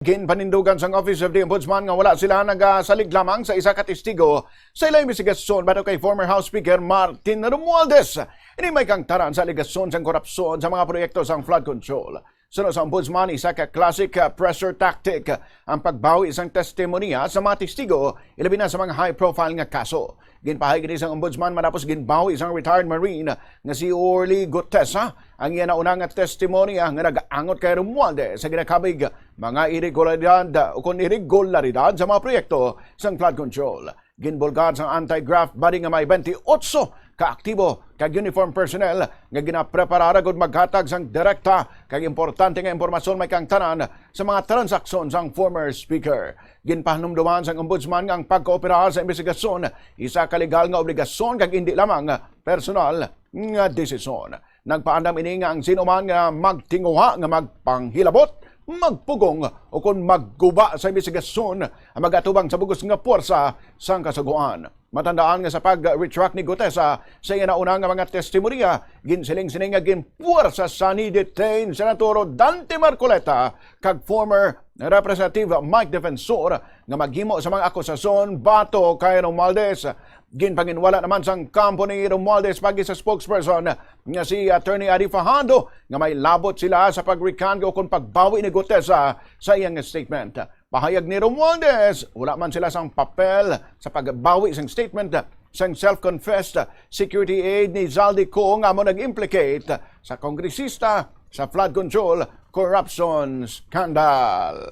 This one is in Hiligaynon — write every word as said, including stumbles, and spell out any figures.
Ginpanindugan sang Office of the Ombudsman nga wala sila nagasalig lamang sa isa ka testigo sa ila imbestigasyon batok kay former House Speaker Martin Romualdez. Ini may kangtaran sa alegasyon sang korupsyon sa mga proyekto sang flood control. Suno sa Ombudsman, isa ka classic, ah, pressure tactic ang pagbawi sang testimonya sa mga testigo, ilabi na sa mga high-profile nga kaso. Ginpahayag ini sang Ombudsman matapos ginbawi sang retired Marine nga si Orly Gutesa ang iya nauna nga testimonya nga nagaangot kay Romualdez sa ginakabig mga iregularidad o kon iregularidad sa mga proyekto sang flood control. Ginbulgar sang anti-graft body nga may twenty-eight ka aktibo kag uniform personnel nga ginapreparar agud maghatag sang direkta kag importante nga impormasyon may kangtanan sa mga transaksyon sang former speaker. Ginpahanumduman sang Ombudsman nga ang pagkoopera sa imbestigasyon isa ka legal nga obligasyon kag indi lamang personal nga desisyon. Nagpaandam ini nga ang sino man nga magtinguha nga magpanghilabot, magpugong, o kon magguba sa imbestigasyon ang mag-atubang sa bug-os nga puwersa sang Kasugoan. Matandaan nga sa pag-retract ni Gutesa sa iya nauna nga mga testimonya, ginsiling sini nga ginpuwersa sa ni-detained Senator Dante Marcoleta kag former Representative Mike Defensor nga maghimo sa mga akusasyon batok kay Romualdez. Ginpanginwala naman sang kampo ni Romualdez pagi sa spokesperson nga si Attorney Adi Fajardo nga may labot sila sa pag-recant o kon pagbawi ni Gutesa sa iyang statement. Pahayag ni Romualdez, wala man sila sang papel sa pagbawi sang statement sang self-confessed security aide ni Zaldy Co nga amo nag-implicate sa kongresista sa flood control corruption scandal.